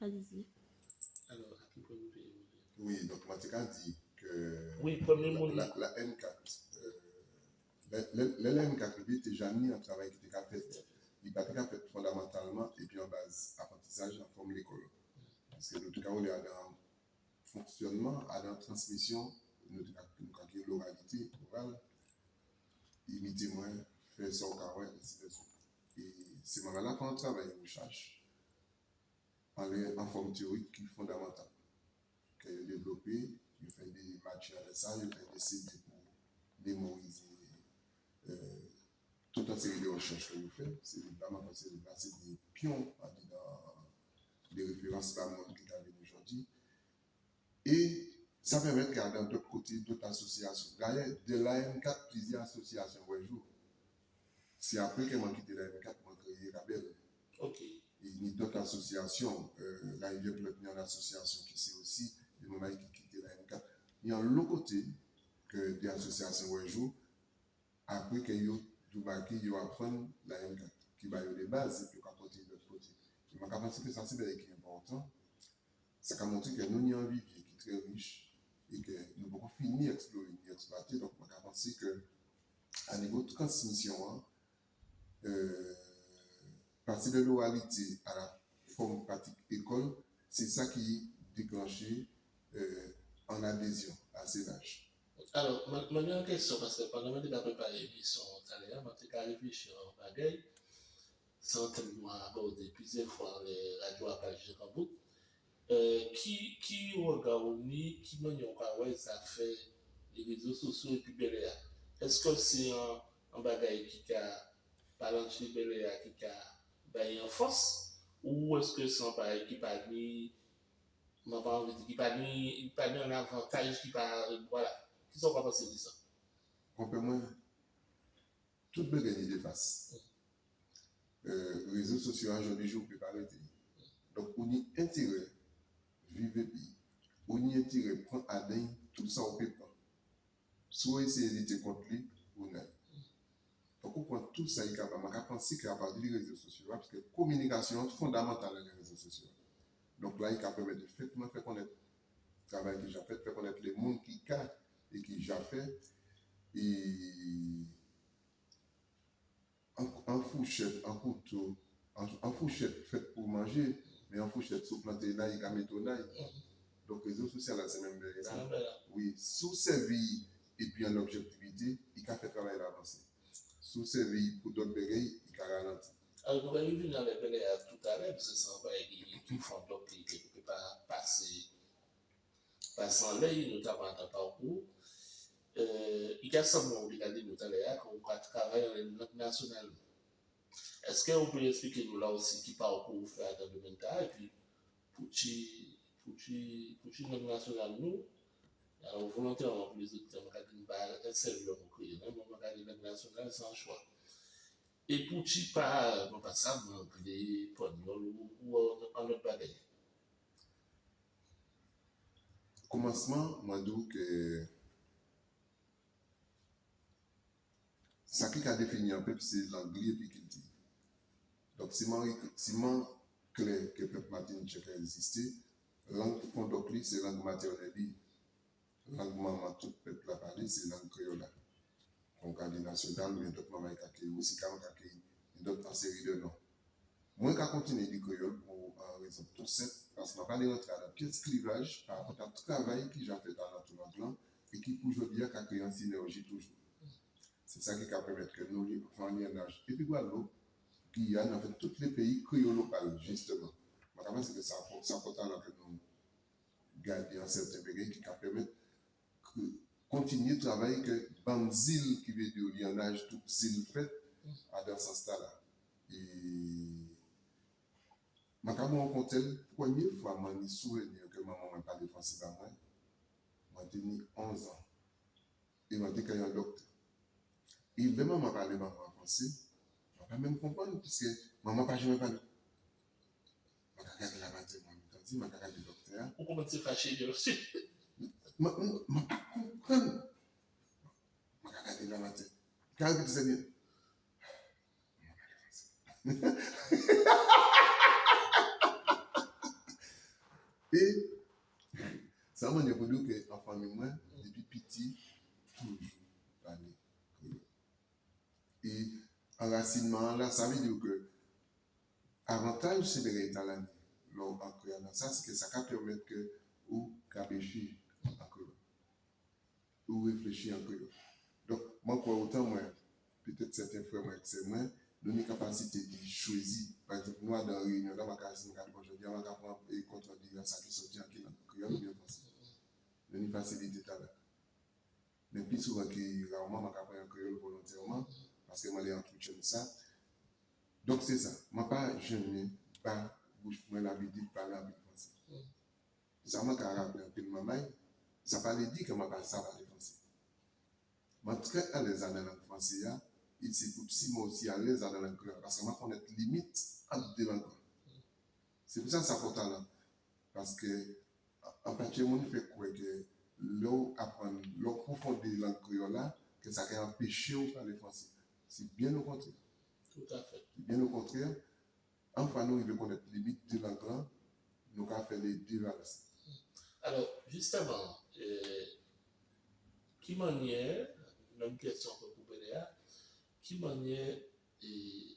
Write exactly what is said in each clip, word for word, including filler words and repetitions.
Allez-y. Alò, a ki pwen nou té rivé ? Wi, donk, mwen té ka di ke... Wi, prèmié moun. La, la, la M kat, euh, lè, lè, lè la M kat rivé, té ja ni an travay ki té ka fet. Li pa té ka fet fondamantalman épi an baz aprantisaj an fòm lékol. Paske nou té ka wè adan fonksionnman, adan transmision, nou té ka, nou ka di loralité, oral, imité mwen, fè sa ou ka wè, ensi de suite. É sé manmay-la fè an travay rechèch anlè an fòm téorik ki fondamantal. Ke yo dévlopé, yo fè dé matiè avè sa, yo fè dé C D pou mémorizé, euh, tout an séri de rechèch ke yo fè. Sé liv-la, mwen pansé liv-la sé dé pion andidan dé référans ba moun ki ka vini jòdi. É sa pèmet ke adan dot koté, dot asosiasion. Dayè, dè la M kat, pliziè asosiasion wè jou. Sé apré ke mwen kité la M kat, mwen kréyé Rabel. OK. É ni dot asosiasion, euh, Lariviè-Pilot, ni an asosiasion ki sé osi dé manmay ki kité la M kat. Ni anlo koté ke dé asosiasion wè jou, apré ke yo débake, yo aprann la M kat, ki ba yo dé baz, épi yo ka kontinyé dot koté. É mwen ka pansé ke sa sé bagay ki enpòtan. Sa ka montré ke nou ni an vivié ki trè rich é ke nou poko fini eksploré ni eksplwaté. Donk, mwen ka pansé ke a nivo transmision-an, euh, pasé de loralité a la fòm pratik lékol, sé sa ki déklanché, euh, an adézion asé laj. Alò, mwen, mwen ni an kestion, paske pandan mwen té ka préparé émision-an talè-a, mwen té ka réfléchi a an bagay, sé an tem nou abòdé pliziè fwa anlè radio-a pa janm an bout. Euh, ki, ki riga ou ni, ki manniè ou ka wè zafè lé rézo sosio épi bèlè-a ? Eske sé an, an bagay ki ka balanché bèlè-a, ki ka ba'y an fòs, ou eske sé an bagay ki pa ni, mwen pa anvi di ki pa ni, ki pa ni an avantaj, ki pa, vwala. Kisa ou ka pansé di sa ? Konpè mwen, tout bagay ni dé fas. Euh, rézo sosio-a jòdi jou ou pé pa arété. Donk, ou ni entéré viv épi, ou ni entéré pran adan'w tout sa ou pé pran. Si ou éséyé lité kont li, ou nèt. Donk, ou pran tout sa i ka ba. Mwen ka pansé ke apati dé rézo sosio-a, paske kominikasion-an fondamantal anlè rézo sosio-a. Donk, la, i ka pèmet éfektivman fè konnet travay ki ja fet, fè konnet lé moun ki ka é ki ja fè. É an, an fouchet, an kouto, an, an fouchet fet pou manjé, mé an fouchet, si ou planté lay, i ka mété lay. Donk, rézo sosial-la, sé menm bagay-la. Sé menm bagay-la. Wi, si ou sèvi'y épi an objektivité, i ka fè travay-la vansé. Si ou sèvi'y pou dot bagay, i ka ralanti. Alò, nou va vini anlè bèlè-a toutalè, paske sé an bagay ki, ki fon, donk, ki, ki, ki pé pa pasé pasé anlè'y, notaman adan parkou'w. Euh, i ka sanm mwen ou té ka di nou talè-a ke ou ka travay anlè lang nasional nou. Eske ou pé espliké nou la osi ki parkou ou fè adan domèn-tala, épi poutji, poutji, poutji lang nasional nou, alò, volontèman, pou lé zot, mwen ka di nou pa an sèl lang kréyol, non, mwen ka di lang nasional, sé an chwa. É poutji pa, mwen pa sav, anglé, panyol ou, ou an, an lot bagay. Koumansman, mwen di'w ke sa ki ka défini an pep, sé lang li épi kilti'y. Donk, siman, siman klè ke pep Matinik ka ekzisté, lang fondok li, sé lang matènel li. Lang manman tout pep-la palé, sé lang kréyol-la. Kon ka di nasional, oben dot manmay ka kriyé'y, osi ka, ka kriyé'y, dot an séri de non. Mwen ka kontinié di kréyol pou an rézon tou senp, paske man pa lé rantré adan pies klivaj pa rapot a travay ki ja fet alantou lang-lan é ki pou jòdi-a ka kréyé an sinèji toujou. Sé sa ki ka pèmet ke nou li-, fè an liannaj épi Gwadloup, Giyàn, anfen, tout lé péyi kréyolopal, jisteman. Man ka pansé ke sa, sa enpòtan ke nou gadé an sèten bagay ki ka pèmet ke kontinié travay ke bann zil, ki vé di liannaj tout zil fet, adan sans-tala. É man ka rankontré, prèmié fwa mwen ni souvni ke manman mwen palé fransé ba mwen, mwen té ni onz an. É mwen té ka an doktè. É lè manman palé ba mwen an fransé, mwen pa menm konprann, piske manman pa janmen palé. Mwen ka gadé Lamatè, mwen, mwen ka di, mwen ka gadé doktè-a. Ou koumansé faché, bien sûr. Mwen, mwen, mwen pa konprann. Mwen ka gadé Lamatè. Ka répété sa bien. Mwen pa lé fransé. É sa manniè pou di'w ke an fanmi mwen, dépi piti, toujou palé kréyol. É anrasinman-an la, sa vé di ke avantaj sé bagay-tala ni, lè ou an kréyol la, sa sé ke sa ka pèmet ke ou kabéché an kréyol, ou réfléchi an kréyol. Donk, mwen kwè otan mwen, pétet sèten frè mwen ek sè mwen, nou ni kapasité di chwazi. Pa egzanp, nou adan réinion-la, man ka, si man ka di, bon, jòdi-a man ka pran, é, kontrandi-a, sa ki sòti an ki lang, kréyol oubien fransé. Nou ni fasilité-tala. Mé pli souvan ki rarman, man ka pran an kréyol volontèman, paske man lé antretjwenn sa. Donk sé sa, man pa janmen ba bouch mwen labitid palé anpil fransé. Sa man ka raplé anpil manmay, sa pa lé di ke man pa sa palé fransé. Man trè alez adan lang fransé-a, é sé pou si man osi alez adan lang kréyol, paske man konnet limit ant dé lang-lan. Sé pou sa sa enpòtan. Paske an patjé moun fè kwè ke lè ou aprann, lè ou pwofondé lang kréyol-la, ke sa ka anpéché'w palé fransé. Sé bien okontrè. Tout à fait. Sé bien okontrè. An fwa nou rivé konnet limit dé lang-lan, nou ka fè lé dé vag. Alò, jistèman, euh, ki manniè, menm kestion ke pou Bélé a, ki manniè, euh,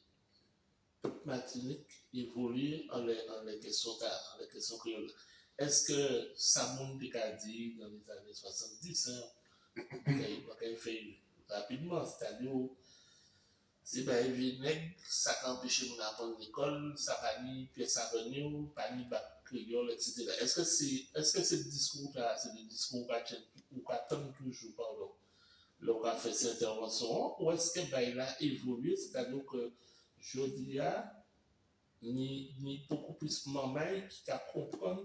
pep Matinik évolié anlè, anlè kestion-tala, anlè kestion kréyol-la? Eske sa moun té ka di dan lé zanné swasanndis, hen, man kay, man kay fè rapidman, sétadi, sé bagay vié neg, sa ka anpéché moun aprann lékol, sa pa ni pies avni, pa ni bak kréyol, et cetera. Eske sé, eske sé diskou-tala, sé dé diskou ou ka tjenn, ou ka tann toujou, padon, lè ou ka fè sé entèvansion-an, ou eske bagay-la évolié, sétadi ke jòdi-a, ni, ni bokou plis manmay ki ka konprann,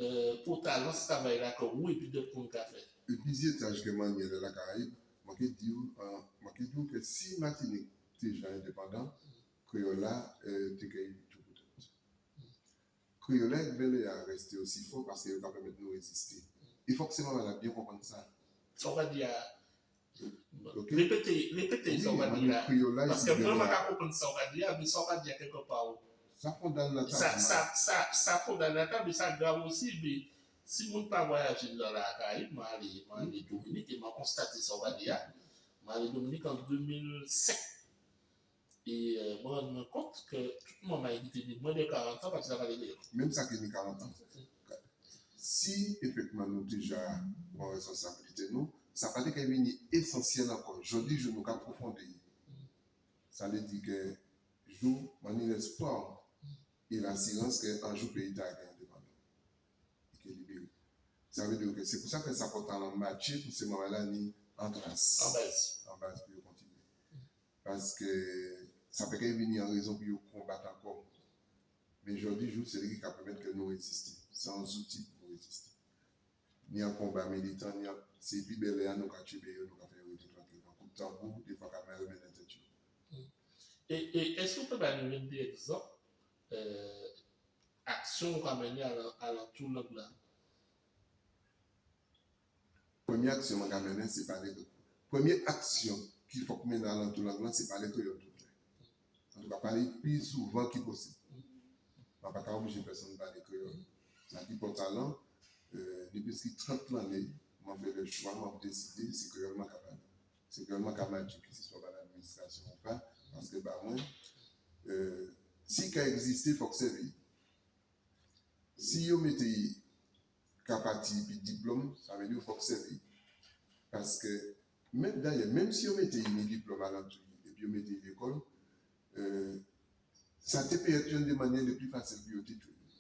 euh, enpòtans travay-la ke ou épi dot moun ka fè. É plizié étaj ke man yé la Karayib, man ké di'w, euh, man ké di'w ke si Matinik té ja endépandan, kréyol-la, euh, té ké tou poutet. Kréyol-la ek Bélé a rété osi fò paske yo ka pèmet nou rézisté. É fok sé manmay-la bien konprann sa. Sa ou ka di a, OK. Répété, répété sa ou ka di a. Wi, kréyol-la, paske mwen, man ka konprann sa ou ka di a, mé sa ou ka di a kèlkepa, sa fondal nan tab, sa, sa, sa fondal nan tab, mé sa grav osi, mé si moun pa vwayajé dan Lakarayib, man alé, man alé Dominik, é man konstaté sa ou ka di a. Man alé Dominik an dé mil senk. É, euh, man rann mwen kont ke tout manmay ki té ni mwens de karant an pa té ka palé kréyol. Menm sa ki ni karant an. Si éfektivman nou té ja pran responsabilité nou, sa pa té ké vini ésansiel ankò. Jòdi jou nou ka pwofondé'y. Sa lé di ke jou, man ni lespwa é lasirans ke an jou péyi-tala ké endépandan. É ké libéré. Sa vé di ke sé pou sa ke sa enpòtan matjé pou sé manmay-la ni an tras. An baz. An baz pou yo kontinié. Paske sa pé ké vini an rézon pou yo konbat ankò. Mé jòdi jou, sé li ki ka pèmet ke nou rézisté. Sé an zouti pou nou rézisté. Ni an konba militan, ni an, sé épi bèlè-a nou ka tjenbé yo, nou ka fè yo rété trankil. An kout tanbou, défwa ka menm rimen an tet yo. É, é eske ou pé ba nou yonn dé egzanp, euh, aksion ou ka mennen alan-, alantou lang-lan? Prèmié aksion man ka mennen, sé palé, prèmié aksion ki fok mennen alantou lang-lan, sé palé kréyol tout lè. Antouka, palé pli souvan ki posib. Man pa ka oblijé pèsonn palé kréyol. Sa ki enpòtan, euh, dépi plis ki trant lanné, man fè lè chwa, man désidé, sé kréyol man ka palé. Sé kréyol man ka matjé, ke sé swa ba ladministrasion ou pa, paske ba mwen, euh, si ka egzisté, fok sèvi. Si yo mété'y ka pati épi diplòm, sa vé di fok sèvi. Paske menm, dayè, menm si yo mété'y ni diplòm alantou, épi yo mété'y lékol, euh, sa té pé et yonn dé manniè lé pli fasil pou yo té tjwé'y.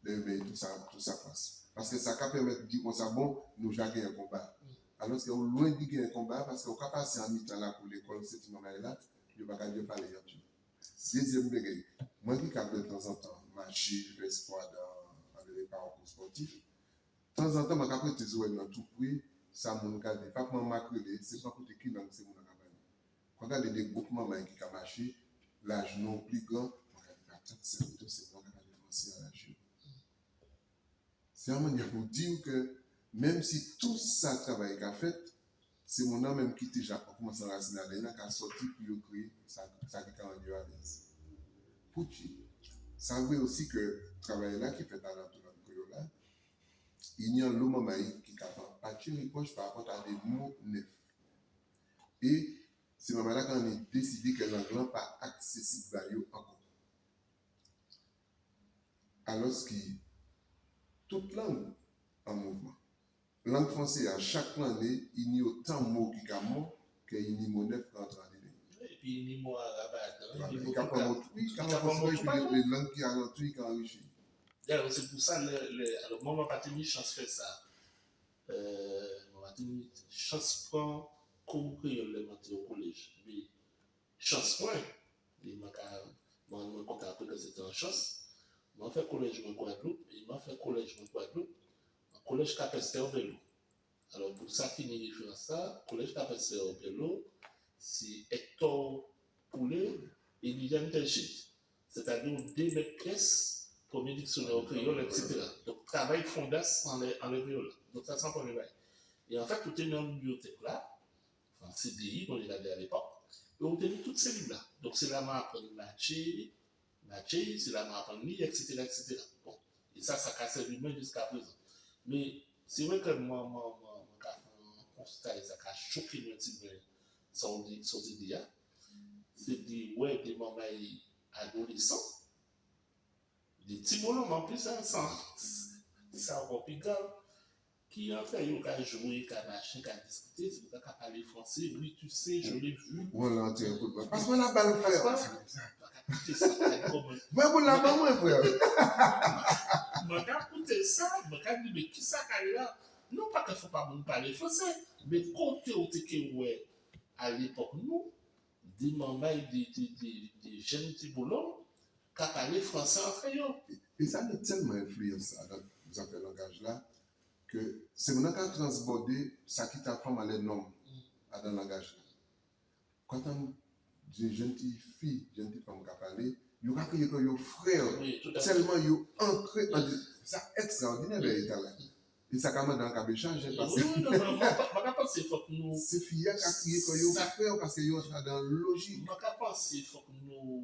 Lè yo ba tou sa, tou sa fas. Paske sa ka pèmet di konsa, bon, nou ja genyen konba. Alòske ou lwen di genyen konba, paske ou ka pasé an mitan lakou lékol, sé ti manmay-la, yo pa ka di'w palé an tjwé. Dézièm bagay, mwen ki ka dè tanzantan maché, fè espò dan, dan lé parkou spòtif, tanzantan mwen ka prété zorèy mwen tou pré sa moun ka di. Pa pran mak rélé, sé pa koté ki lang sé moun-lan ka palé. Kan gadé dé gwoup manmay ki ka maché, laj nou pli gran, mwen ka di, atann, sé moun-lan ka palé fransé a laj yo. Sé an manniè pou di'w ke menm si tou sa travay ka fet, sé moun-lan menm ki té ja koumansé anrasiné adan'y la ka sòti pou yo kréyé sa, sa ki ka rann yo alez. Poutji? Sa vré osi ke travay-la ki fet alantou lang kréyol-la, i ni anlo manmay ki ka fè patjé ripwoch pa rapò a dé mo nef. É sé manmay-la ka anni désidé ke lang-lan pa aksésib ba yo ankò. Alòski tout lang an mouvman. Lang fransé-a, chak lanné, i ni otan mo ki ka mò ke i ni mo nef ka antré adan li. Wi, épi i ni mo arab adan, i ni mo toupatou. Wi, i ka fè mo, wi, i ka fè mo toupatou. Épi lé, lé lang ki alantou, i ka anrichi. Dayè, sé pou sa, lè, lè, alò, mwen, man pa té ni chans fè sa. Euh, man pa té ni chans pran kou kréyol lè man té o kolej. Mé chans mwen, é man ka, man rann mwen kont apré ke sé té an chans. Man fè kolej mwen Gwadloup, é man fè kolej mwen Gwadloup, kolej Kapestè Bèlo. Alò, pou sa ki ni référans-la, kolej Kapestè Bèlo, sé Hector Poulet é Liliane Telchit. Sétadi dé met pyes, prèmié diksionè kréyol, et cetera. Donk, travay fondas anlè, anlè kréyol-la. Donk, sa sé an prèmié bagay. É anfet, ou té ni an bibliotek-la, anfen, C D I, kon i té ka di a lépok, é ou té ni tout sé liv-la. Donk, sé la man aprann matjé, matjé, sé la man aprann li, et cetera, et cetera. Bon, é sa, sa ka sèvi mwen jiska prézan. Mé sé vré ke mwen, mwen, mwen, mwen ka fè an konsta, é sa ka choké mwen tibwen, sa ou di, sa ou di a. Sé di, wè, dé manmay adolésan, dé ti bolonm an plis, hen, sa, sa ankò pi grav. Ki antrè yo ka jwé, ka maché, ka diskité, sé pou sa ka palé fransé, oui, tu sais, je l'ai vu. Voilà, tiens, écoute, passe-moi la balle, frère. Passe-moi. Man ka kouté sa, man ka di kouman. Mwen, moun la, ban mwen, frè. Man ka kouté sa, man ka di, mé kisa ka la? Non pa ke fo pa moun palé fransé, mé koté ou té ké wè, a lépok nou, dé manmay, dé, dé, dé, dé jenn ti bolonm ka palé fransé antrè yo. É, é sa ni telman enfliyans adan zafè langaj-la, ke sé moun-lan ka transbòdé sa ki ta fanm anlè nonm adan langaj-la. Kan ou tann dé jenn ti fi, jenn ti fanm ka palé, yo ka kriyé kò yo frè, wi, tout à fait, telman yo ankré an, sa ekstraòdinè, lè éta-la. É sa ka mandé an kabéchaj, hen, paske... Wi, wi, non, non, mwen, mwen, mwen ka pansé fok nou... Sé fi-a ka kriyé kò yo frè, paske yo antré adan lojik. Mwen ka pansé fok nou,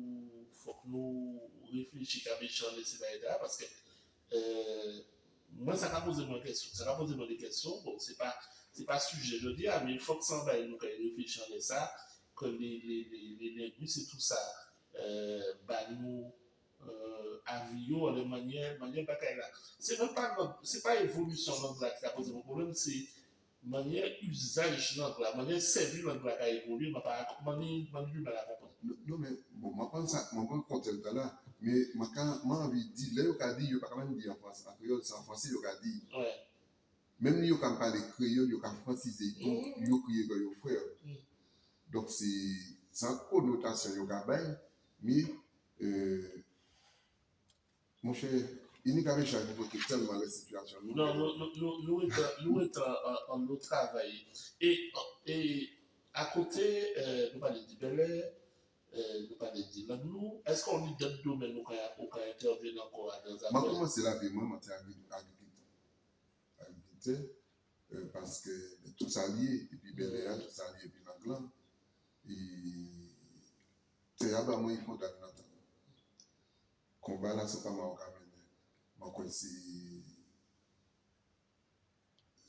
fok nou réfléchi, kabéché anlè sé bagay-la, paske, euh, mwen, sa ka pozé mwen kestion, sa ka pozé mwen dé kestion, bon, sé pa, sé pa sijé jòdi-a, mé fok sé an bagay nou ka réfléchi anlè sa, ke lé, lé, lé, lé lengwis é tousa, euh, ba nou, euh, avi yo, anlè manniè, manniè bagay-la. Sé menm pa lang, sé pa évolision lang-la ki ka pozé mwen pwoblem, sé manniè izaj lang-la, manniè sèvi lang-la ka évolié, man pa, man ni, man ni di mal a konprann. Non, non, mé bon, man pran sa, man pran kontèks-la, mé man ka, man anvi di, lè yo ka di, yo pa ka menm di an fransé, an kréyol, sé an fransé yo ka di. Wè. Menm yo ka palé kréyol, yo ka fransizé, yo, yo kriyé kò yo frè. Donk, sé, sé an konotasion yo ka bay, mé, euh, monchè, i ni kabéchaj pou koté telman lè sitiasion nou... Non, nou, nou, nou, nou rété, nou rété an, an, an travay. É, é akoté, euh, nou palé di bèlè, euh, nou palé di lang nou, es ou ni dot domèn ou ka, ou ka entèvini ankò adan zafè? Man koumansé lavi mwen, man té agri-, agrikiltè. Agrikiltè, euh, paske tout sa lié, épi bèlè-a, tout sa lié, épi lang-lan. É tè-a ba mwen, i fondal natal. Konba-la, sé pa mwen ka mennen. Man kwè sé,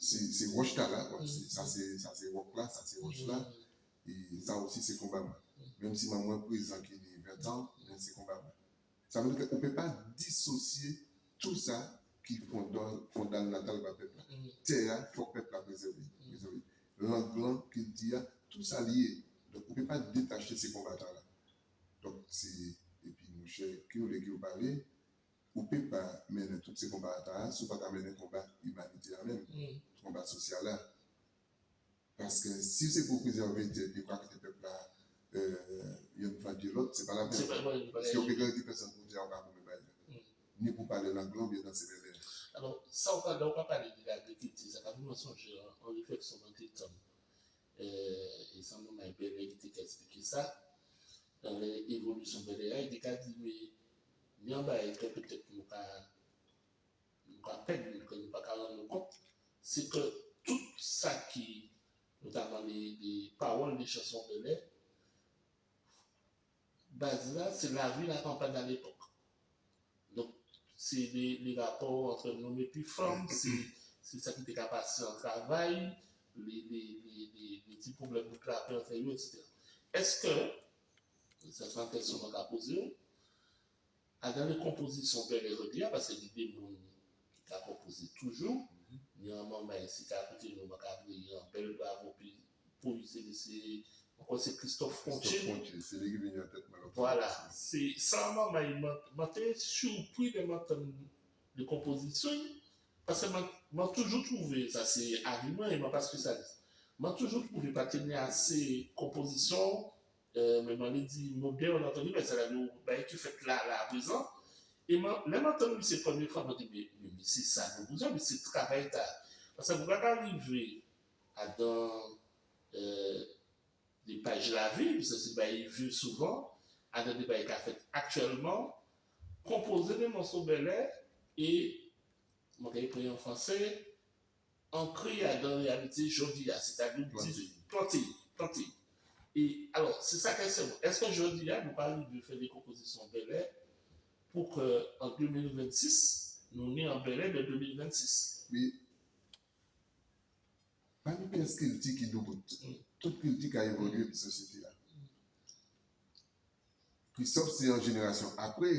sé, sé woch-la, la, kwa. Sé, sa sé, sa sé wok-la, sa sé woch-la. É sa osi sé konba mwen. Menm si man mwen prézan ki ni ventan, mé sé konba mwen. Sa vlé di ke ou pé pa disosié tou sa ki fonda-, fondal natal ba pep-la. Tè-a, fok pep-la prézèvé, prézèvé. Lang-lan, kilti-a, tou sa lié. Donk, ou pé pa détaché sé konbatan-la. Donk, sé, épi, monchè, ki ou lé ki ou palé, ou pé pa mennen tout sé konba-la, si ou pa ka mennen konba imanité-a menm, konba sosial-la. Paske si sé pou prézèvé tè-a, épi ou ka kité pep-la, euh, yonn flanké lot, sé pa lapenn. Sé pa, wè, sé pa lapenn. Paske ou pé ka di pèsonn pou di a ou ka goumen ba li. Ni pou palé lang-lan, oubien dansé bèlè. Alò, sa ou ka, lè ou ka palé di lagrikilti, sa ka fè mwen sonjé an, an réfleksion mwen té tann. Euh, é sé manmay bèlè ki té ka èspliké sa. Dan lé évolision bèlè-a, i té ka di, mé, ni an bagay ke pétet nou ka nou ka ped, ke nou pa ka rann nou kont, sé ke tout sa ki, notaman lé, lé pawol, lé chanson bèlè, baz-la, sé lavi lakanpay a lépok. Donk, sé lé, lé rapò ant nonm épi fanm, sé, sé sa ki té ka pasé an travay, lé, lé, lé, lé, lé ti pwoblèm bout lapé antrè yo, etsétéra. Èske, sa sé an kèsyon mwen ka pozé'w, adan lé konpozisyon bèlè jòdi-a, paske ni dé moun ki ka konpozé toujou, ni an manmay isi ka kouté nou, mwen ka voyé an bèl bravo pou, pou yo, sé, sé, ankò sé Christophe Frontier. Christophe Frontier, sé li ki vini an tèt mwen lòt fwa. Vwala, sé sa, manmay, mwen, mwen té sipri lè mwen tann lé konpozisyon, paske mwen, mwen toujou twouvé, sa sé avi mwen, é mwen pa spésyalis, mwen toujou twouvé pa té ni asé konpozisyon, euh, mé mwen lé di modèn, antandi, mé sa la, nou, bagay ki fèt la, la, aprézan. É mwen, lè mwen tann li, sé prèmyé fwa, mwen di, mé, mé, mé sé sa nou bizwen, mé sé travay-tala. Paske ou pa ka rivé adan, euh, dé paj lavi, paske sé bagay viv souvan, adan dé bagay ka fèt aktyèlman, konpozé dé mòso bèlè, é, mwen ka ékri an fransé, ankré'y adan réyalité jòdi-a, sétadi di planté'y, planté'y. É alò, sé sa kèsyon mwen. Èske jòdi-a, nou ka rivé fè dé konpozisyon bèlè pou ke an dé mil vennsis, nou ni an bèlè dè dé mil vennsis ? Mé pa ni pyès kilti ki doubout. Mm. Tout kilti ka évolyé épi sosyété-a. Christophe sé an jénérasyon apré,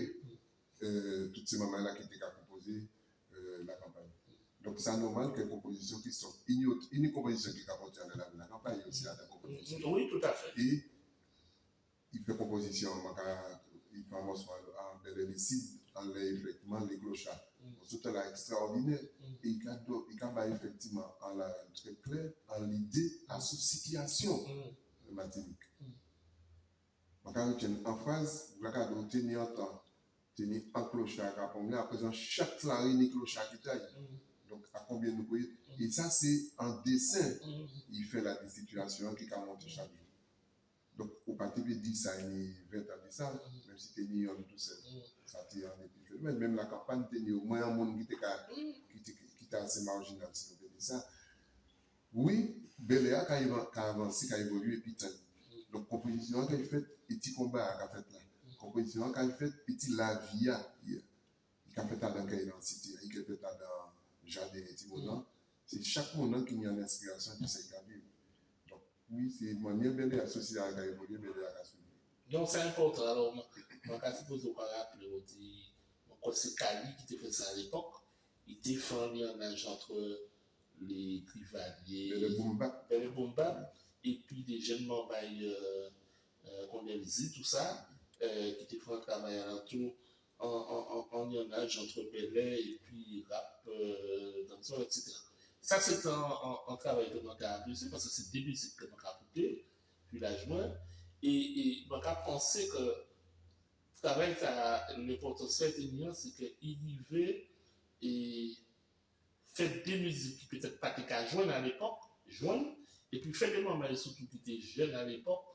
euh, tout sé manmay-la ki té ka konpozé, euh, Lakanpay. Donk sa nòmal ke konpozisyon Christophe, i ni ot-, i ni konpozisyon ki ka pòté anlè lavi Lakanpay osi, adan konpozisyon. Wi, toutafè. É i fè konpozisyon, man ka, i fè an mòso an, an bèlè Lisid, anlè éfèktivman lé klocha. Mòso-tala èkstraòdinè. É i ka do-, i ka bay éfèktivman an larèl trè klè, an lidé asou sitiyasyon Matinik. Man ka rètyenn an fraz, vwala ka di'w té ni an tan, té ni an klocha ka pwonmné, aprézan chak lari ni klocha ki ta'y. Donk, a konbyen nou pé yé ? É sa sé an désen i fè la dé sitiyasyon ki ka monté chak jou. Donk, ou pa té pé di sa ni ven tan di sa, menm si té ni yonn tousèl. Sa té an épifénomèn. Menm Lakanpay té ni omwen an moun ki té ka, ki té, ki té asé marjinal, si nou pé di sa. Wi, bèlè-a ka éva-, ka avansé, ka évolyé épi tan. Donk, konpozisyon-an ka fèt, é ti konba-a ka fèt la. Konpozisyon-an ka fèt, é ti lavi-a, i, i ka fèt adan kay-la, an sité-a, i ka fèt adan jaden ti moun-an. Sé chak moun-an ki ni an enspirasyon di sa i ka viv. Donk, wi, sé mannyè bèlè-a, sosyété-a ka évolyé, bèlè-a ka swiv. Donk, sé enpòtan. Alò, mwen, mwen ka sipozé ou ka raplé'w di, mwen kwè sé Kali ki té fè sa a lépòk. I té fè an lyannaj ant lé Grivalyé, Bèlè Boom Bap, Bèlè Boom Bap, épi dé jenn manmay, euh, euh, kon Elzi, tousa, euh, ki té fè an travay alantou, an, an, an, an lyannaj ant bèlè épi rap, euh, dancehall, etsétéra. Sa sé té an, an, an travay ke mwen ka apresye, paske sé dé mizik ke mwen ka kouté, pi laj mwen, é, é mwen ka pansé ke travay sa, lenpòtans sa té ni an, sé ke i rivé é fè dé mizik ki pétèt pa té ka jwenn a lépòk, jwenn, épi fè dé manmay sitou ki té jenn a lépòk,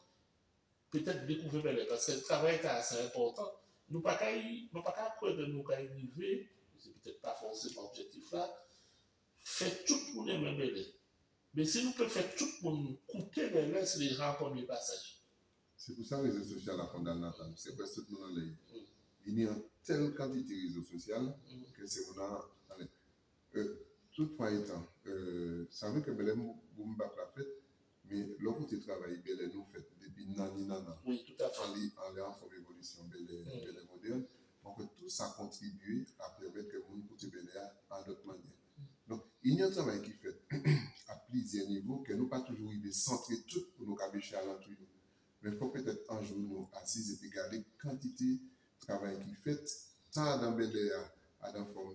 pétèt dékouvè bèlè, paske travay sa sé enpòtan. Nou pa kay, nou pa ka kwè ke nou kay rivé, sé pétèt pa fòséman objèktif-la, fè tout moun enmen bèlè. Mé si nou pé fè tout moun kouté bèlè, sé déja an prèmyé pasaj. Sé pou sa rézo sosyal-la fondamantal, sé prèsk tout moun anlè'y. I ni an tèl kantité rézo sosyal ke sé moun-an anlè. Euh, tout fwa étan, euh, sa vré ke bèlè mou-, boom bap la fèt, mé lè ou kouté travay bèlè nou fè dépi nanni-nannan. Wi, toutafè. Anlè, anlè an fòm évolisyon bèlè, bèlè modèn, donk tou sa kontribyé a pèmèt ke moun kouté bèlè-a an dòt mannyè. Donk, i ni an travay ki fèt a plizyè nivo, ke nou pa toujou rivé santré tout pou nou ka béché alantou yo. Mé fò pétèt an jou nou asiz épi gadé kantité travay ki fèt, tan adan bèlè-a, adan fòm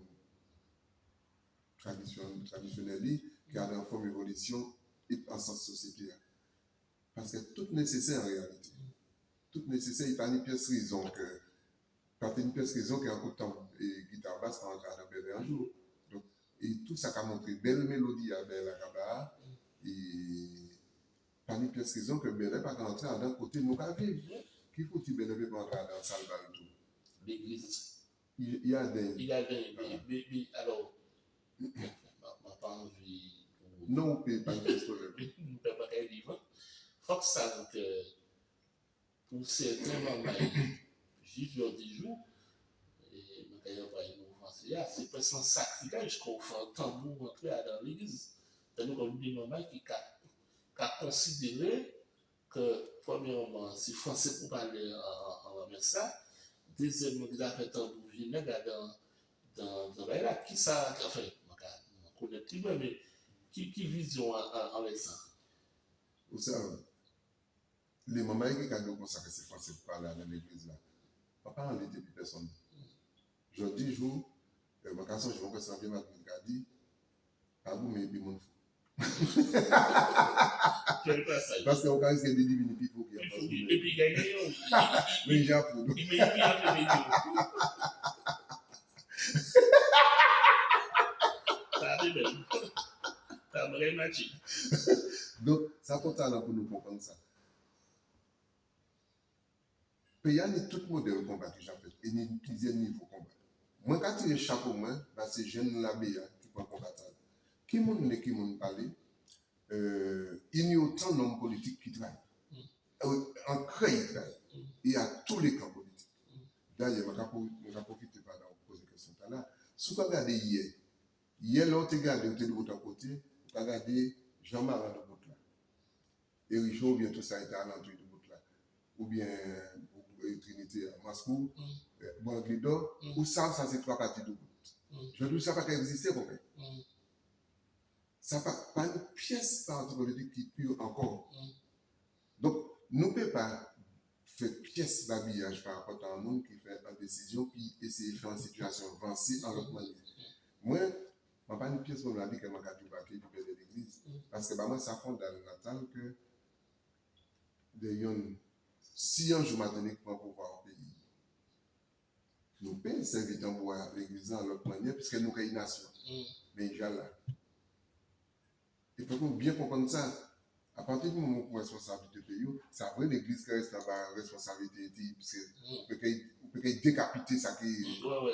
tradisyon-, tradisyonèl li, ki adan fòm évolisyon é an sans sosyété-a. Paske tout nésésè an réyalité. Tout nésésè, i pa ni pyès rézon ke, pa té ni pyès rézon ke an kout tanm é gita bas pa antré adan bèlè an jou. Donk, é tou sa ka montré bèl mélodi-a, bèlè-a ka ba a, é pa ni pyès rézon ke bèlè pa ka antré adan koté nou ka viv. Ki fouti bèlè pé pa antré adan sal bal tou ? Légliz. I, i adan. I adan, mé, mé, mé, alò, man, man pa anvi. Non, ou pé, pa ni pwoblèm. Nou pé pa kay viv. Fòk sa, donk, euh, pou sèten manmay, jis jòdijou, é, man kay anplwayé mo, Sé a, sé prèsk an sakrifis kan ou fè tanbou rantré adan légliz. Tandiske ni dé manmay ki ka, ka konsidéré ke, prèmièman, sé fransé pou palé an, an, an mès-la. Dézièmman, ki ka fè tanbou vini adan, dan, dan bagay-la. Kisa, anfen, mwen ka, mwen konnèt li, mwen, mé ki, ki vizion an, an, anlè sa? Ou sav, lé manmay ki ka di'w konsa ke sé fransé pou palé adan légliz-la, pa, pa anlè té pi pèsonn. Jòdi jou, euh, mwen ka sonjé, mwen kwè sé an vié madanm ki ka di, pa goumen épi moun fou. Kèl pasaj? Paske ou ka riské di li vini pi fou ki an fas ou menm. Épi gagné, wi. Mé ja fou. Mé épi an fè vidéo. Sa té bèl. Sa vré matjé. Donk, sa enpòtan pou nou konprann sa. Péyi-a ni tout modèl konba ki ja fèt, é ni pliziè nivo konba. Mwen ka tiré chapo mwen ba sé jenn labé-a ki pran konba-tala. Ki moun lé, ki moun palé, euh, i ni otan nonm politik ki trayi. Euh, an krè i trayi. É a tou lé kan politik. Dayè, mwen ka pwo-, mwen ka pwofité pandan ou pozé kèsion-tala. Si ou ka gadé yè, yè lè ou té gadé, ou té doubout an koté, ou ka gadé Jean Maran doubout la. Érijon oubien tout sa ki té alantou doubout la, oubien, euh, Trinité, Maskou, euh, Bwa Glidò, ou sav sa sé twa pati doubout. Jòdi sa pa ka ekzisté, konpè. Sa pa, pa ni pies pati politik ki pur ankò. Donk, nou pé pa fè pies babiyaj pa rapò a an moun ki fè an désizion, pi éséyé fè an sitiasion vansé an lot manniè. Mwen, Mwen pa ni pies mwen lavi ke mwen ka djoubaké épi bèlè légliz. Paske ba mwen sa fondal natal ke dè yonn, si an jou Matinik pran pouvwa an péyi, nou pé sèvi tanbou a légliz-la an lot manniè, piske nou kay nasion. Mé i ja la. É fok nou bien konprann sa. Apati di moman ou pran responsabilité péyi'w, sa vré légliz ka rété anba responsabilité, piske ou pé kay, ou pé kay dékapité sa ki,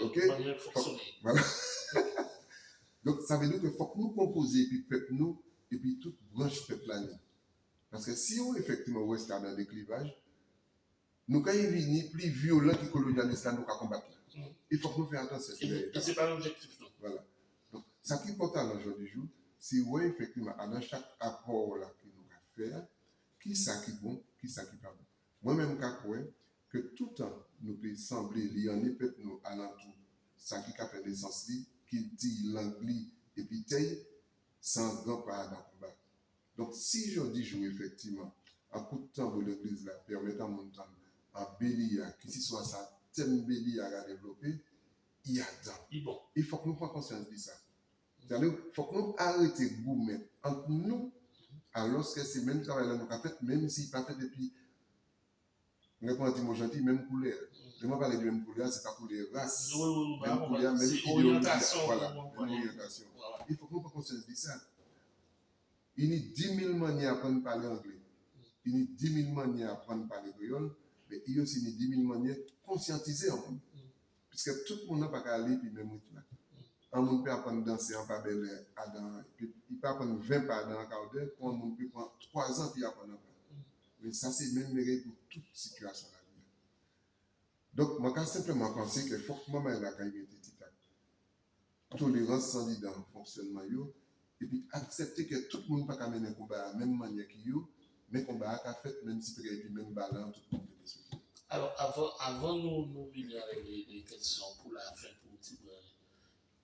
OK? Fok, voilà. Donk, sa vé di ke fok nou konpozé épi pep nou, épi tout branch pep-la ni. Paske si ou, éfektivman, ou rété adan dé klivaj, nou kay vini pli violan ki kolonialis-la nou ka konbat la. É fok nou fè atansion. É, é sé pa lobjektif nou. Voilà. Donk, sa ki enpòtan jòdi jou, sé wè éfektivman, adan chak apò-la ke nou ka fè a, kisa ki bon, kisa ki pa bon. Mwen menm, ka kwè ke toutan nou pé sanblé, liannen pep nou alantou sa ki ka fè lésans li, kilti, lang li, épi tè'y, sé an gran pa adan konba. Donk, si jòdi jou, éfektivman, an kout tanbou légliz-la pèmet an moun tann an béliya, kisiswa sa tem béliya ka dévlopé, i adan. I bon. É fok nou pran konsians di sa. Sétadi, fok nou arété goumen ant nou, alòske sé menm travay-la nou ka fè, menm si i pa fet épi Mwen ka pran an ti mo janti, menm koulè. Lè mwen palé di menm koulè, sé pa koulè ras. Wi, wi, wi, menm koulè, menm idéoloji, voilà, menm oryantasion. Voilà. I fok nou pran konsians di sa. I ni dimil manniè aprann palé anglé. I ni dimil manniè aprann palé kréyol, mé i osi ni dimil manniè konsiantizé an moun. Piske tout moun-lan pa ka alé épi menm rit-la. An moun pé aprann dansé an pa bèlè adan, i pé, i pé aprann ven pa adan an kadè, kon an moun pé pran twazan pou i aprann an pa. Mé sa sé menm bagay pou tout sitiasion lavi-a. Donk, mwen ka senpleman pansé ke fok manmay-la kay mété titak tolérans andidan fonksionnman yo, épi aksepté ke tout moun pa ka mennen konba-a menm manniè ki yo, mé konba-a ka fet, menm si pétèt épi menm balan, tout moun té dé sou. Alò, avan, avan nou, nou vini avek dé, dé kestion pou lafen, pou ti bren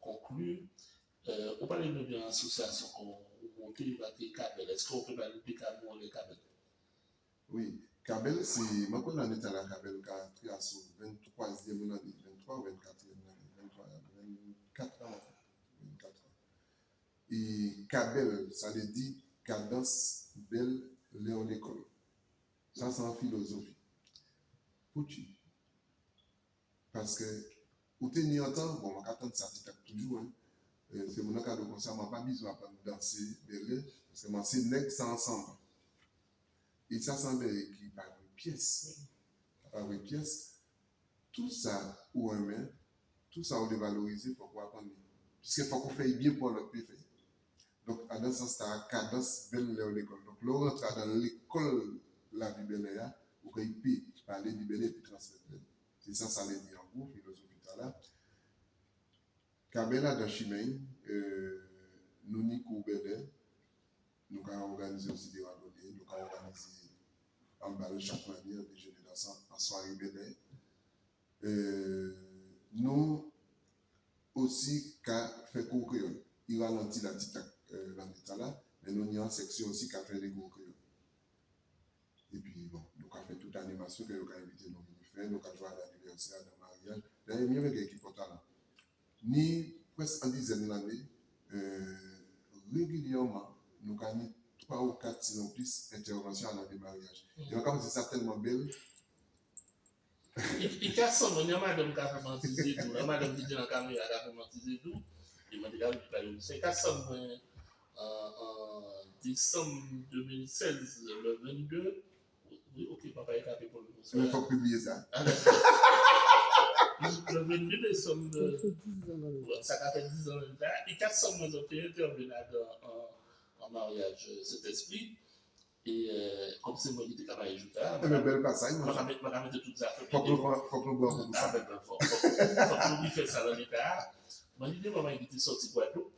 konkli, euh, ou palé nou di an asosiasion kon ou monté, i aplé Kabel. Eske ou pé palé nou di ka nou anlè Kabel? Wi, Kabel, sé, mwen kwè lanné-tala Kabel ka antré asou venntwazièm lanné, venntwa ou vennkatrièm lanné, venntwa, vennkat an, vennkat an. É Kabel, sa lé di Kadans Bel Lè Lékol. Sa sé an filozofi. Poutji? Paske ou té ni an tan, bon, mwen ka tann sa titak toujou, en. Euh, sé moun-lan ka di'w konsa, mwen pa bizwen aprann dansé bèlè, paske mwen sé neg sa ansanm. É sa sé an bagay ki pa vré pies. Pa vré pies. Tou sa ou enmen, tou sa ou lé valorizé, fok ou aprann li. Piske fok ou fè'y bien pou an lot pé fè'y. Donk, adan sans-tala, Kadans Bel Lè Lékol. Donk, lè ou rantré adan lékol lavi bèlè-a, ou kay pé palé di bèlè épi transmet bèlè. Sé sa sa lé di an gwo, filozofi-tala. Kabèl adan chimen, euh, nou ni kou bèlè, nou ka òganizé osi dé randoné, nou ka òganizé an bal chak lanné, an déjeuner dansant, an swaré bèlè. Euh, nou osi ka fè kou kréyòl. I ralanti la titak, euh, lanné-tala, mé nou ni an sèksion osi ka fè dé kou kréyòl. Épi, bon, nou ka fè tout animasion ke yo ka envité nou vini fè, nou ka jwé a lanivèsè, a maryaj. Dayè, mi enmen ki pòtalan. Ni prèsk an dizèn lanné, euh, régilyèman, nou ka ni twa ou kat, sinon plis, entèvansion adan dé maryaj. É man ka pansé sa tèlman bèl. I, i ka sanm mwen, ni an madanm ka fè mwen an ti zédou, an madanm ki té an kaméra ka fè mwen an ti zédou, é mwen té ka di pa yo, sa ka sanm mwen an, an désanm dé mil sèz, le vingt-deux, wi, wi, ok, papa, i ka pé pou nou. Mé fok pibliyé sa. Ah, dakò. Le vingt-deux décembre, euh, sa ka fè dizan menm tan. I ka sanm mwen zòt té entèvini adan an, an maryaj, euh, Sentespri. É, euh, kòm sé mwen ki té ka bay jou-tala, mwen ka, bèl pasaj, mwen ka mèt, mwen ka mèt tout zafè. Fok nou pran, fok nou pran pou sa. Ah, ben, ben, fok, fok, fok nou rifè sa lanné-tala. Mwen, ni dé manmay ki té sòti Gwadloup.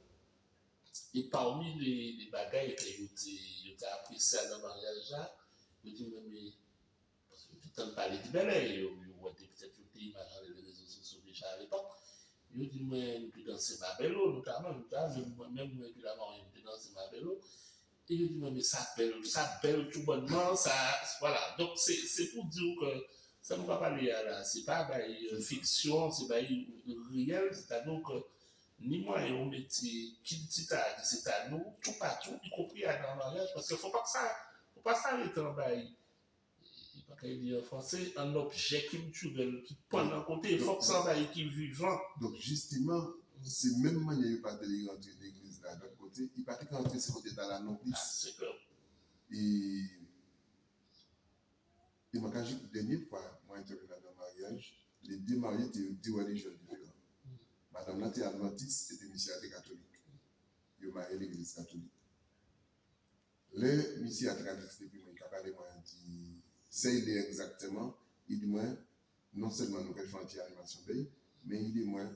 É pami lé, lé bagay ke yo té, yo té aprésyé adan maryaj-la, yo di mwen, mé, paske yo té tann palé di bèlè, yo, yo wè dé, pétèt yo té imaj anlè lé rézo sosyo déja alépòk. Yo di mwen, nou té dansé mabèlo, notaman, notaman, menm mwen, menm mwen ki la marye, nou té dansé mabèlo. É yo di mwen, mé sa bèl, sa bèl toubònman, sa, vwala. Donk, sé, sé pou di'w ke sa nou ka palé a la, sé pa bay, euh, fiksion, sé bay réyèl, sétadi ke ni mwayen ou mété kilti-tala ki sé ta nou, toupatou, ikonpri adan maryaj, paske fo pa ke sa, fo pa sa rété an bay, i pa ka di an fransé, an objè kiltirèl ki pann an koté, fok sa an bay ki vivan. Donk, jistiman, sé menm manniè yo pa té lé rantré légliz-la, dòt koté, i pa té ka rantré sé koté-tala non plis. Ah, sé klè. É É man ka di, dènié fwa mwen entèvini adan maryaj, lé dé maryé té dé rèlijion diféran. Madanm-lan té advantis, épi misié-a té katolik. Yo maryé légliz katolik. Lè misié-a té ka diskité épi mwen, i ka palé mwen, i di sa i lé ègzaktèman, i di mwen, non sèlman nou ké fè an ti animasion bèy, mé i di mwen,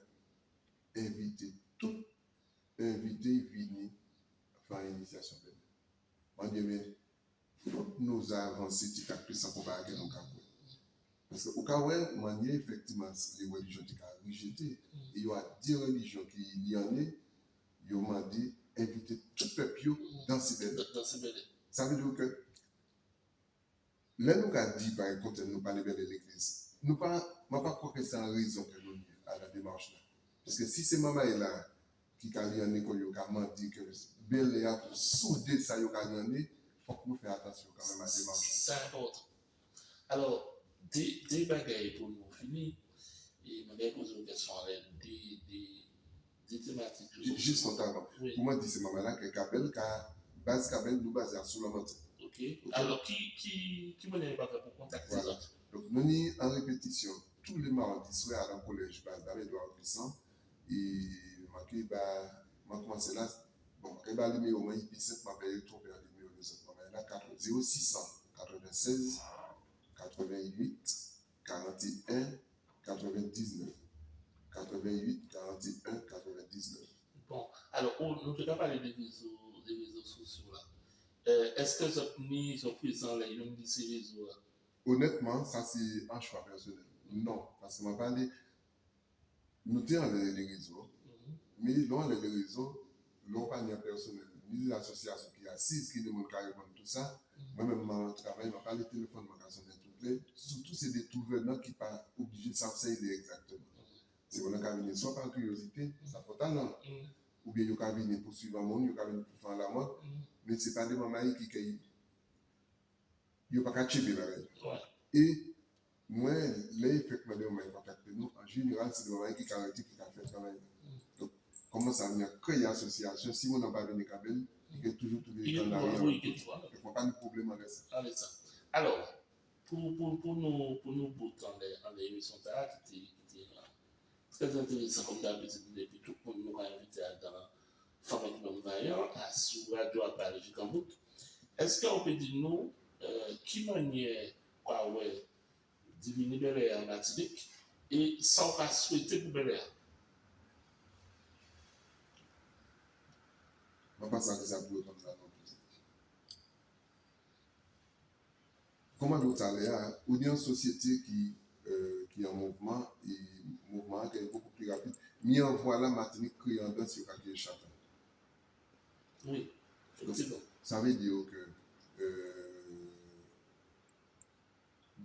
envité tout envité vini fè an inisiasion bèy. Mwen di, mé fok nou avansé titak plis an konparé ke nou ka kwè. Paske ou ka wè, manniè, éfektivman, lé rèlijion té ka rijété, é yo a dé rèlijion ki lyanné, yo mandé envité tout pèp yo dansé bèlè. Dan-, dansé bèlè. Sa vé di ke lè nou ka di, pa ègzanp, nou pa lé bèlè légliz, nou pa, mwen pa kwè ke sé an rézon ke nou ni a la démach-la. Paske si sé manmay-la ki ka lyanné kò yo, ka mandé ke bèlè-a pou soudé sa yo ka lyanné, fok nou fè atansion kanmenm a démach. Sa enpòtan. Alò, dé, dé bagay pou nou fini, é mwen ké pozé'w kèsion anlè dé, dé, dé tématik. Jis, jis avan. Wi. Pou mwen di sé manmay-la ke Kabèl, ka, baz Kabèl, nou bazé asou Lanmanten. Ok. Ok. Alò, ki, ki, ki manniè yo ka fè pou kontakté zòt? Vwala. Donk, nou ni an répétision tou lé mardi swè adan kolèj baz-la, Édouard Glissant. É man ké ba, man koumansé la, bon, man ké ba niméwo mwen, épi senp, man pé tronpé an niméwo lézòt manmay-la, kat-, zéro six cent quatre-vingt-seize quatre-vingt-huit quarante et un quatre-vingt-dix-neuf. Quatre-vingt-huit quarante et un quatre-vingt-dix-neuf. Bon, alò, o, nou té ka palé dé rézo, dé rézo sosio la. Euh, èske zòt ni, zòt prézan anlè yonn di sé rézo-a? Onètman, sa sé an chwa pèsonèl. Non, paske man pa lé, nou té anlè lé rézo, mé lè ou anlè lé rézo, lè ou pa ni an pèsonèl, ni lasosiasion ki asiz, ki ni moun ka réponn tousa, mwen menm, man travay, man pa lé téléfòn mwen ka sonnen tout lè, sitou sé dé tou vènan ki pa oblijé sav sa i lé ègzaktèman. Sé moun-lan ka vini swa pa kiryozité, sa fò talan, oubien yo ka vini pou suiv an moun, yo ka vini pou fè an lamòd, mé sé pa dé manmay ki, ki, yo pa ka tjenbé bagay. Wi. É mwen, lè i fèk mandé manmay kontakté nou, an jénéral, sé dé manmay ki ka rété, ki ka fè travay-la. Donk, kouman sa, nou kréyé asosiasion, si moun-lan pa vini Kabèl, i ké toujou touvé an aryè. Wi, wi, i ké toujou. Donk, mwen pa ni pwoblèm avè sa. Avè sa. Alò, pou, pou, pou nou, pou nou bout anlè, anlè émision-tala, ki té, ki té, euh, trè entérésan, kòm dabitid, épi tout moun nou ka envité adan Fanm èk Nonm Vayan, asou Radio Apal jik an bout. Èske ou pé di nou, euh, ki manniè ou ka wè divini bèlè-a an Matinik, é sa ou ka swété pou bèlè-a? Man pa sav kisa pou réponn la non pli. Kon man di'w talè-a, ou ni an sosiété ki, euh, ki an mouvman, é mouvman-an ké bokou pli rapid. Mi an vwala Matinik kréyé an dans yo ka kriyé chata. Wi, éfektivman. Donk, sa vé di ke, euh,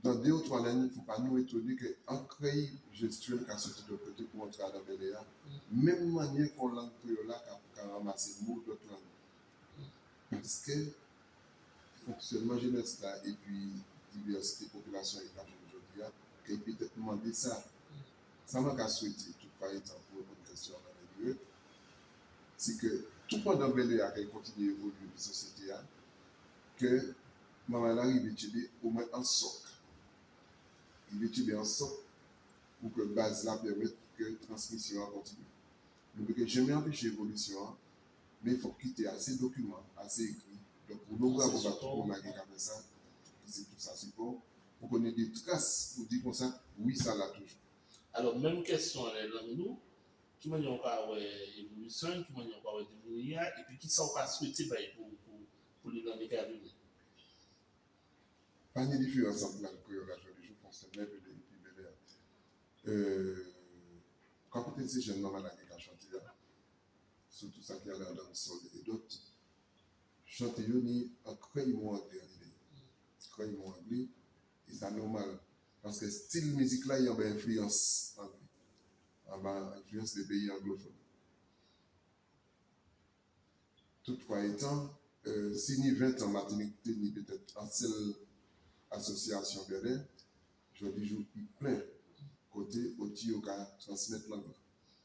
dan dé ou twa lanné, fo pa nou étoné ke an kréyé jestuel ka sòti dòt koté pou antré adan bèlè-a. Menm manniè kon lang kréyol-la ka, ka ranmasé mo dòt lang. Paske fonksionnman jénes-la épi divèsité popilasion-an ka jwenn jòdi-a, ké pétet mandé sa. Sa man ka swété, tout pa étan, pou réponn kesion-an, sé ke toupandan bèlè-a ké kontinié évolié, épi sosiété-a, ke manmay-la rivé tjenbé omwen an sok. Rivé tjenbé an sok pou ke baz-la pèmet ke transmision-an kontinié. Nou pé ké janmen anpéché évolision-an, mé fok kité asé dokiman, asé ékri. Donk, pou nou, bravo ba tout moun-la ki ka fè sa, ki sé tout sa sipò, pou ke nou ni dé tras pou di kon sa, wi, sa la toujou. Alò, menm kesion anlè lang nou, ki manniè ou ka wè évolision, ki manniè ou ka wè divini-a, épi kisa ou ka swété ba'y pou, pou, pou lé lanné ka vini? Pa ni diférans ant lang kréyol-la jòdi jou, fonksionnel épi bèlè-a. Euh, kan ou kouté sé jenn manmay-la ki ka chanté a, sirtou sa ki anlè dancehall é dot, chanté yo ni an krey mo anglé andidan'y. Krey mo anglé, é sa nòmal. Paske stil mizik-la, i anba enfliyans anglé. Anba enfliyans dé péyi anglofòn. Toutfwa étan, euh, si ni ven tan Matinik té ni pétet an sel asosiasion bèlè, jòdi jou i plen koté oti yo ka transmet lang-la,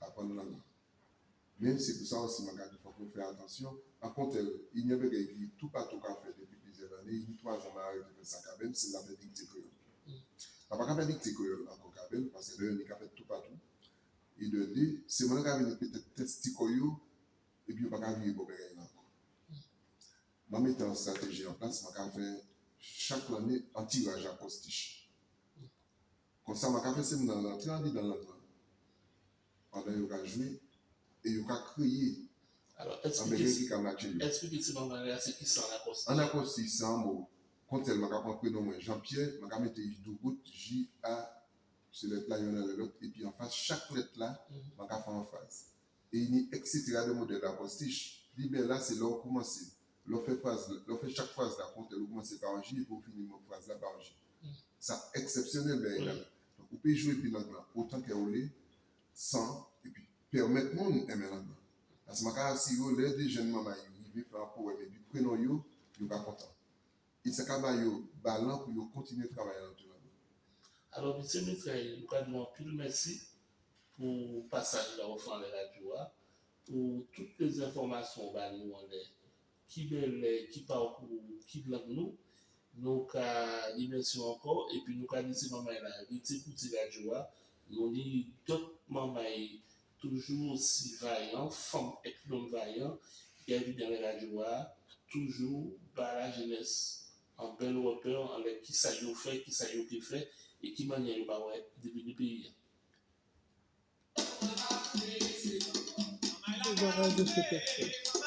aprann lang-la. Mé sé pou sa osi man ka di fok nou fè atansion. An kontel, i ni an bagay ki toupatou ka fet dépi pliziè lanné, i ni twazan man arété fè sa Kabell, sé zafè dikté kréyol. Man pa ka fè dikté kréyol ankò Kabell, paske lè yo ni ka fet toupatou. É dé, sé moun-lan ka vini pétet tèsté kò yo, épi yo pa ka viré bò bagay-la ankò. Man mété an stratéji an plas, man ka fè chak lanné an tiraj akrostich. Kon sa, man ka fè sé moun-lan rantré andidan lang-lan, pandan yo ka jwé, é yo ka kréyé an bagay ki ka matjé yo. Alò, esplitjé, esplitjé sé manmay-la sé kisa an akrostich. An akrostich, sé an mo. Kontel, man ka pran prénon mwen, Jean-Pierre, man ka mété doubout, J A, sé let-la yonn anlè lot, épi anfas chak let-la, man ka fè an fraz. É ni etsétéra dé model akrostich. Pli bel-la, sé lè ou koumansé. Lè ou fè fraz, lè ou fè chak fraz-la, kontel, ou koumansé pa an J, épi ou fini fraz-la pa an J. Sa eksepsionel, bagay-la. Donk, ou pé jwé épi lang-lan otan ke ou lé, san, épi pèmet moun enmen lang-lan. Paske man ka asiré'w, lè dé jenn manmay rivé fè an powem épi prénon yo, yo ka kontan. É sa ka ba yo balan pou yo kontinié travay alantou lang-lan. Alò, misié Mitraille, nou ka di'w anpil mèsi pou pasaj-la ou fè anlè radio-a, pou tout lé enfòmasion ou ba nou anlè ki bèlè, ki pakou, ki lang nou. Nou ka rimèsié'w ankò, épi nou ka di sé manmay-la rété kouté radio-a. Nou ni dot manmay toujou osi vayan, fanm ek nonm vayan, ki ka vini anlè radio-a, toujou ba lajénes an bel repè anlè kisa yo fè, kisa yo ké fè, é ki manniè yo ka wè divini péyi-a. Ou ka rajouté keksoz?